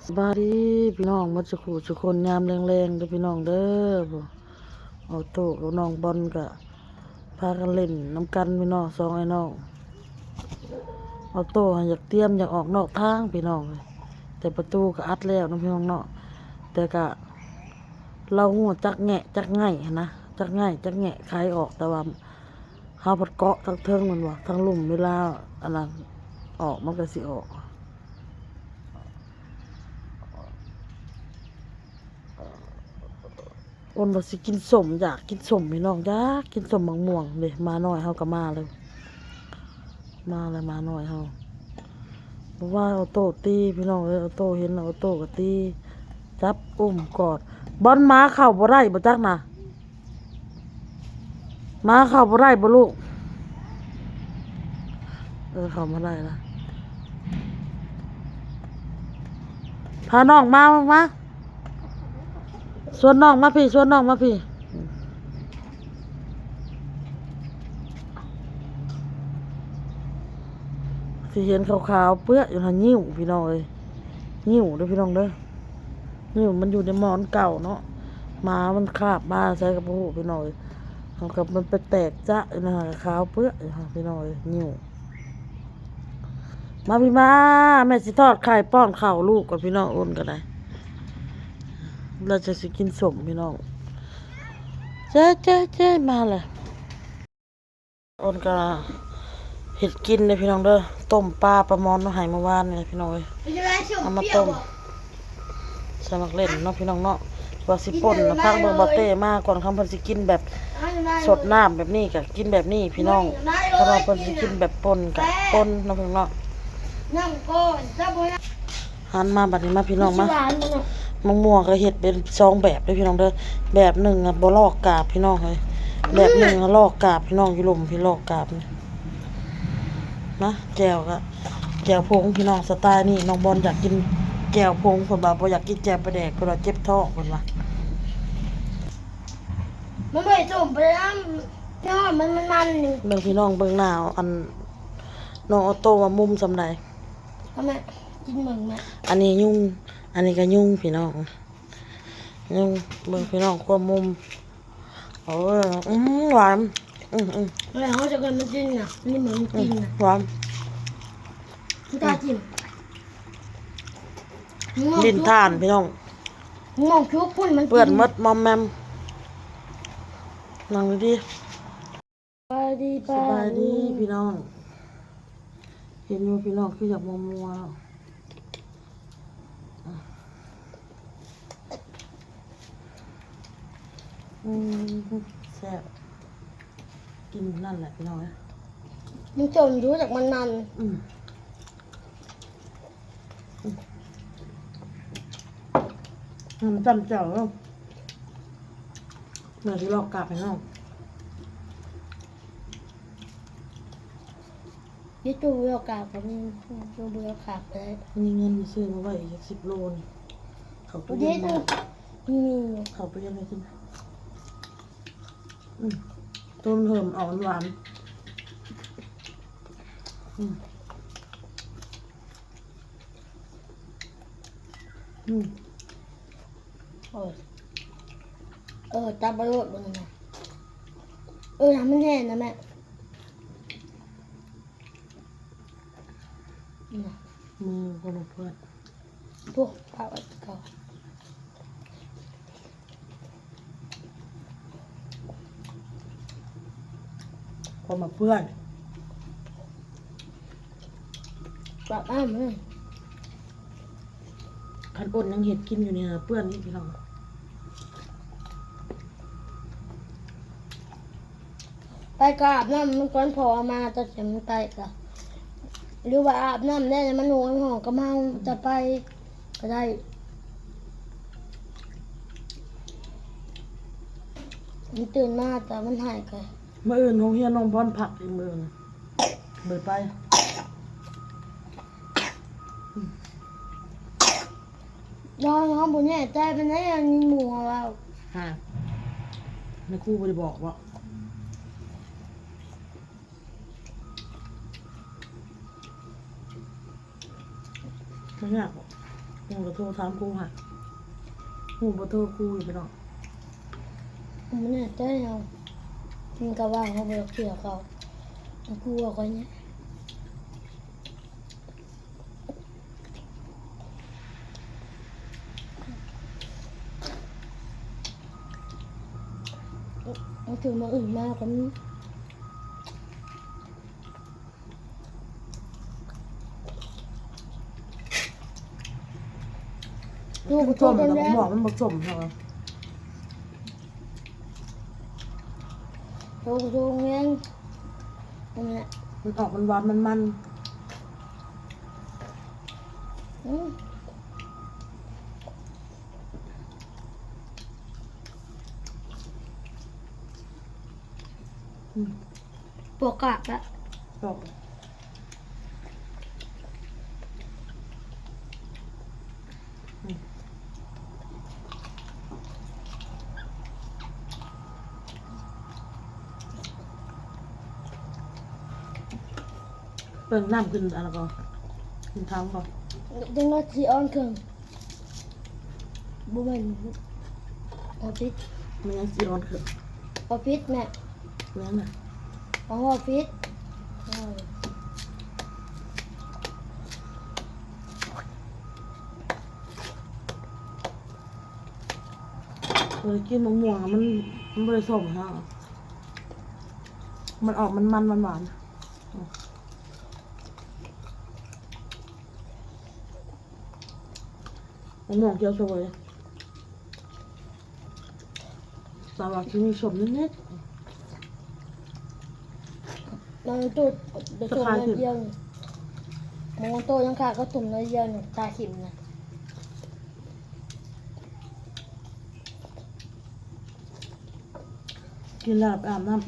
ສະບາຍດີພີ່ນ້ອງໝົດສູ່ຜູ້ສູ່ຄົນ ຍາມແລງໆເດີພີ່ນ້ອງເດີ. ໂອ້ ໂອໂຕ້ກັບນ້ອງບອນກະພາກັນຫຼິ້ນນຳກັນພີ່ນ້ອງ ສອງອ້າຍນ້ອງ. ໂອໂຕ້ຫັ້ນຢາກຕຽມຢາກອອກນອກທາງພີ່ນ້ອງເອີຍ ແຕ່ປະຕູກະອັດແລ້ວເນາະພີ່ນ້ອງເນາະ. ແຕ່ກະລາວຮູ້ຈັກແງະຈັກໄງ່ຫັ້ນນະ ຈັກໄງ່ຈັກແງະໄຂອອກ ແຕ່ວ່າ ເຮົາພັດເກາະທັງເທິງແມ່ນບໍ່ ທັງລຸ່ມ ເວລາອັນນັ້ນອອກມັນກະຊິອອກ. ອ້ນວ່າຊິກິນສົ້ມ ຢາກກິນສົ້ມພີ່ນ້ອງ ຢາກກິນສົ້ມໝາກມ່ວງເດ້. ໝານ້ອຍເຮົາກະມາເລີຍ ມາແລ້ວໝານ້ອຍເຮົາ. ບໍ່ວ່າໂອໂຕ້ຕີພີ່ນ້ອງເອີຍ ໂອໂຕ້ເຫັນໂອໂຕ້ກະຕີ ຈັບອຸ້ມກອດ. ບອນໝາເຂົ້າບໍ່ໄດ້ບໍ່ຈັກນະ ໝາເຂົ້າບໍ່ໄດ້ບໍ່ລູກ? ເອີ ເຂົ້າມາໄດ້ລະ. ພານ້ອງມາ ມາ ຊວນນ້ອງມາພີ້ ຊວນນ້ອງມາພີ້. ຊິເຫັນຂາວໆເປື້ອຢູ່ຫັ້ນ ງິ້ວພີ່ນ້ອງເອີຍ ງິ້ວເດີພີ່ນ້ອງເດີ. ນີ້ມັນຢູ່ໃນໝອນເກົ່າເນາະ ໝາມັນຄາບມາໃສກະບໍ່ຮູ້ພີ່ນ້ອງເອີຍ. ເຮົາກະມັນໄປແຕກຈະຢູ່ຫັ້ນ ຂາວເປື້ອຢູ່ຫັ້ນພີ່ນ້ອງເອີຍ ງິ້ວ. ມາພີ້ມາ ແມ່ຊິທອດໄຂ່ປ້ອນເຂົ້າລູກກ່ອນພີ່ນ້ອງ. ໂອນກະໄດ້ ລາວຈະຊິກິນສົ້ມພີ່ນ້ອງ. ເຈ້ ເຈ້ ເຈ້ ມາແລ້ວ. ໂອນກະເຮັດກິນເດີພີ່ນ້ອງເດີ ຕົ້ມປາ ປາມອນເຮົາໃຫ້ມື້ວານນີ້ພີ່ນ້ອງເອີຍ ເອົາມາຕົ້ມໃສ່ໝາກເລັ່ນເນາະພີ່ນ້ອງເນາະ. ວ່າຊິປົ່ນນະ ພັກເບິ່ງບ່າວເຕ້ມາກ່ອນ ຄັນເພິ່ນຊິກິນແບບສົດນ້ຳແບບນີ້ກະກິນແບບນີ້ພີ່ນ້ອງ ຄັນວ່າເພິ່ນຊິກິນແບບປົ່ນກະປົ່ນເນາະພີ່ນ້ອງເນາະ. ຫັນມາບັດນີ້ມາພີ່ນ້ອງມາ ໝາກມ່ວງກະເຮັດເປັນສອງແບບເດີພີ່ນ້ອງເດີ. ແບບໜຶ່ງອະບໍ່ລອກກາບພີ່ນ້ອງເອີຍ ແບບໜຶ່ງອະລອກກາບພີ່ນ້ອງ ຢູ່ລຸ່ມພີ້ລອກກາບ. ມາ ແຈ່ວກະ ແຈ່ວຜົງພີ່ນ້ອງ ສະໄຕນີ້ ນ້ອງບອນຢາກກິນແຈ່ວຜົງ ເພິ່ນວ່າບໍ່ຢາກກິນແຈ່ວປາແດກ ເພິ່ນວ່າເຈັບທ້ອງ ເພິ່ນວ່າ. ມັນບໍ່ໄດ້ສົ້ມປານໃດນະ ມັນ ມັນ ມັນ ເບິ່ງພີ່ນ້ອງ ເບິ່ງໜ້າ ອັນ ນ້ອງໂອໂຕ້ວ່າມຸມສ່ຳໃດ. ເອົາແມ່ ກິນເບິ່ງແມ່. ອັນນີ້ຍຸງ ອັນນີ້ກະຍຸງພີ່ນ້ອງ ຍຸງ. ເບິ່ງພີ່ນ້ອງຄວາມມຸມ ເອີ ອືມ ຫວານ ອືມໆ. ແລ້ວເຮົາຈະເກີດມັນກິນນະ ນີ້ເໝືອນກິນນະ ອືມ ຫວານ ມັນກາກິນ. ດິນທ່ານພີ່ນ້ອງ ງອກຊຸກພຸ້ນມັນ ເປື້ອນໝົດມອມແມມ. ນັ່ງດີໆ. ສະບາຍດີ ສະບາຍດີພີ່ນ້ອງ. ເຫັນຢູ່ພີ່ນ້ອງຄືຢາກມົວໆ ອືມ ແຊບ ກິນນັ້ນແຫຼະພີ່ນ້ອງເອີຍ. ມັນສົ້ມຢູ່ ຈັກມັນໆ ອືມ. ອືມ ຈ້ຳແຈ່ວເດີ ແມ່ຊິລອກກາບໃຫ້ນ້ອງ. ຢູ່ຕູ້ລອກກາບກະມີ ຕູ້ລອກກາບກະໄດ້. ມີເງິນຊື້ມາໄວ້ອີກຈັກສິບໂລນີ້ ເຂົ້າຕູ້ເຢັນ ມີ ເຂົ້າຕູ້ເຢັນໄວ້ກິນ. ອືມ ຕົ້ນເພີ່ມອອກຫວານ ອືມ ອືມ ເອີ ເອີ ຕັບເອົາໂລດ ເບິ່ງນະ ເອີ ໃຫ້ມັນແຫ້ງນະແມ່. ອືມ ມືຄົນລະເພື່ອນ ໂອ້ ປະໄວ້ຄືເກົ່າ. ຄົນມາເພື່ອນ ປະອ້ຳເອີຍ. ຄັນອົນຍັງເຮັດກິນຢູ່ນີ້ນະ ເປື້ອນອີກພີ່ນ້ອງ. ໄປກະອາບນ້ຳມັນກ່ອນ ພໍເອົາມາຕອນເຊົ້າມັນໄປກະ ຫຼືວ່າອາບນ້ຳແລ້ວມັນຫົວມັນຫ້ອງກະເມົາ ຈະໄປກະໄດ້. ມັນຕື່ນມາຕອນມັນໄຫ້ກະ ມື້ອື່ນໂຮງຮຽນນ້ອງບອນພັກອີກ ມື້ອື່ນບໍ່ໄປ. ນ້ອງເຮົາບໍ່ແນ່ໃຈປານໃດ ໄດ້ຍິນໝູ່ເວົ້າ. ຮະ ແມ່ຄູບໍ່ໄດ້ບອກບໍ? ບໍ່ຍາກບໍ? ຍັງບໍ່ໂທຖາມກູຫາ ຮູ້ເບີໂທກູຢູ່ພີ່ນ້ອງ. ບໍ່ແນ່ໃຈເຮົາ ມັນກະວ່າເຮົາບໍ່ຢາກເຊື່ອເຂົາ ກູວ່າຂ້ອຍນີ້ ເອົາຖືມາອື່ນມາກໍມີ. ລູກ ຕົ້ມ ແລ້ວ ແລ້ວ ໝວກມັນບໍ່ສົ້ມເທົ່າ ໂຕ ໂຕແຮງ ອັນນີ້ ມັນອອກຫວານໆ ມັນໆ ອືມ ອືມ ປອກກະ ປອກ ເບິ່ງນ້ຳຂຶ້ນອັນນັ້ນບໍ່ ຂຶ້ນຖັງບໍ່ ຈັ່ງວ່າຊິອ່ອນເຄິ່ງ. ບໍ່ແມ່ນ ອອຟຟິດ ແມ່ນຊິອ່ອນຂຶ້ນ ອອຟຟິດແມ່ ແມ່ນນະ ຂອງອອຟຟິດ ເອີ ເອີ ກິນໝາກມ່ວງມັນ ມັນບໍ່ໄດ້ສົ້ມນະ ມັນອອກມັນໆ ຫວານໆ ອືມ. ໝາກມ່ວງຂຽວສະເຫວີຍ ແຕ່ວ່າຊິມີສົ້ມນິດໆ ມັນໂຕໄດ້ສົ້ມໜ້ອຍດຽວ ມັນໂຕຍັງຂາດກໍສົ້ມໜ້ອຍດຽວນີ້ ຕາຂິມນະ ກິນແລ້ວໄປອາບນ້ຳ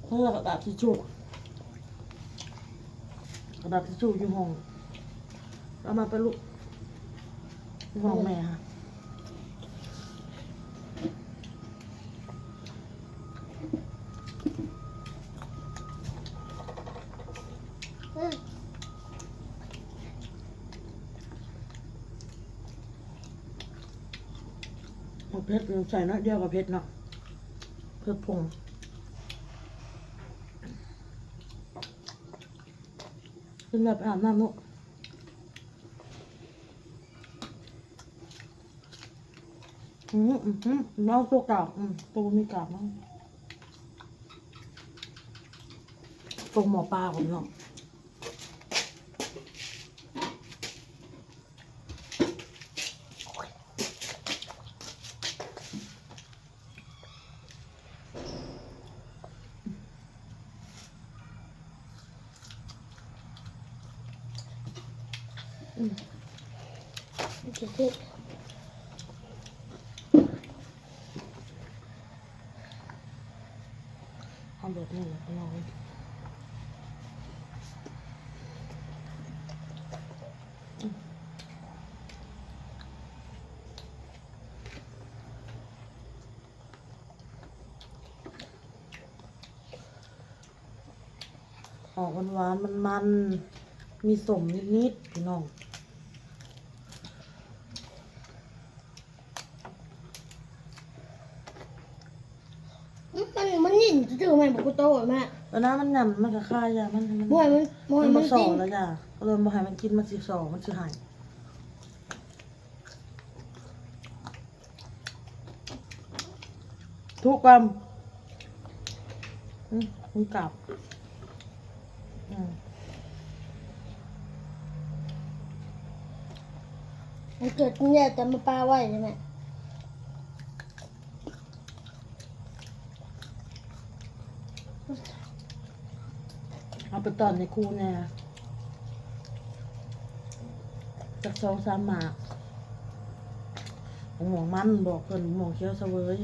ເພື່ອກະດາດທິຊູ. ກະດາດທິຊູຢູ່ຫ້ອງ ເອົາມາໄປລູກ ຢູ່ຫ້ອງແມ່ຫາ ໝາກເຜັດໃສ່ໜ້ອຍດຽວກະເຜັດເນາະ ເຜັດຜົງ. ຂຶ້ນມາໄປອາບນ້ຳລູກ ອືມ ອືມ ເອົາໂຕກາບ ອືມ ໂຕບໍ່ມີກາບເນາະ ຕົ້ມໝໍປາກ່ອນເນາະ. ອືມ ໂອເຄ ເອົາແບບນີ້ແຫຼະພີ່ນ້ອງເອີຍ. ອອກຫວານໆ ມັນໆ ມີສົ້ມນິດໆ ພີ່ນ້ອງ. ມັນ ມັນຍິນຊື່ໆ ແມ່ນບໍ່ກູໂຕແມ່. ເອີນະ ມັນຫຍ້ຳ ມັນກະຄາຍຢາມັນ ມັນ ບໍ່ໃຫ້ມັນ ບໍ່ໃຫ້ມັນກິນ ມັນບໍ່ສໍ້ລະຢາ ກໍເລີຍບໍ່ໃຫ້ມັນກິນ ມັນຊິສໍ້ ມັນຊິໄຫ້. ທຸກກຳ ອືມ ມັນກັບ ອືມ ມັນເກີດຂຶ້ນແລ້ວ ແຕ່ມາປາໄວ້ໃຊ່ໄໝ? ເອົາໄປຕອນໃຫ້ຄູແດ່ ຈັກສອງສາມໝາກ. ໝາກມ່ວງມັນ ບອກເພິ່ນ ໝາກມ່ວງຂຽວສະເຫວີຍ.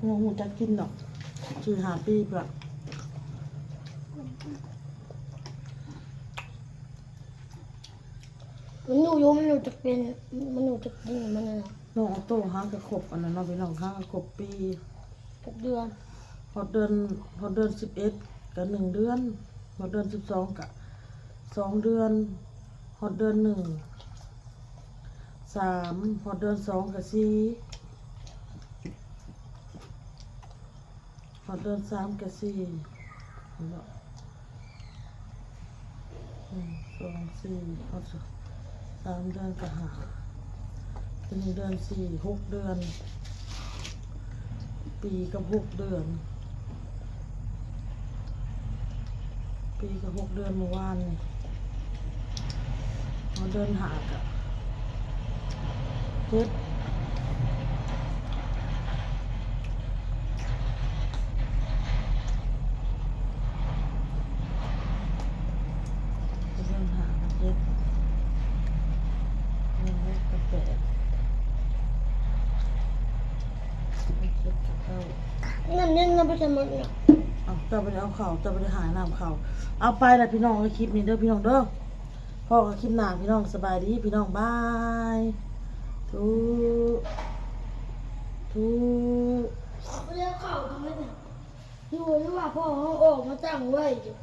ຍັງຮູ້ຈັກກິນດອກ ສີ່ຫ້າປີພຸ້ນລະ. ມັນຢູ່ ຢູ່ ມັນຢູ່ ຈັກເປັນ ມັນຮູ້ຈັກດິນມັນນັ້ນນະ. ນ້ອງອອໂຕ້ຫາກໍຄົບອັນນັ້ນເນາະພີ່ນ້ອງ ຫາກໍຄົບປີ ຫົກເດືອນ ຮອດເດືອນ ຮອດເດືອນສິບເອັດກໍໜຶ່ງເດືອນ ຮອດເດືອນສິບສອງກໍສອງເດືອນ ຮອດເດືອນໜຶ່ງ ສາມ ຮອດເດືອນສອງກໍສີ່ ຮອດເດືອນສາມກໍສີ່ ເຫັນບໍ່? ໜຶ່ງ ສອງ ສີ່ ຮອດສາມເດືອນກໍຫ້າ ເປັນເດືອນສີ່ ຫົກເດືອນ ປີກັບຫົກເດືອນ ປີກັບຫົກເດືອນ ມື້ວານນີ້ ຮອດເດືອນຫ້າກະເຈັດ ເດືອນຫ້າກະເຈັດ ເດືອນຫົກກະແປດ ເຈັດກະເກົ້າ ນ້ຳເຢັນເຮົາໄປໃສ່ໝົດເນາະ. ເອົ້າ ເຈົ້າບໍ່ໄດ້ເອົາເຂົ້າ ເຈົ້າບໍ່ໄດ້ຫານ້ຳເຂົ້າ. ເອົາ ໄປລະພີ່ນ້ອງເອີຍ ຄລິບນີ້ເດີພີ່ນ້ອງເດີ ພໍ້ກັນຄລິບໜ້າພີ່ນ້ອງ ສະບາຍດີພີ່ນ້ອງ ບາຍ ທຸ ທຸ ບໍ່ໄດ້ເອົາເຂົ້າກັນເລີຍ ຢູ່ ຫຼືວ່າພໍ່ເຮົາອອກມາຕັ້ງໄວ້ຢູ່.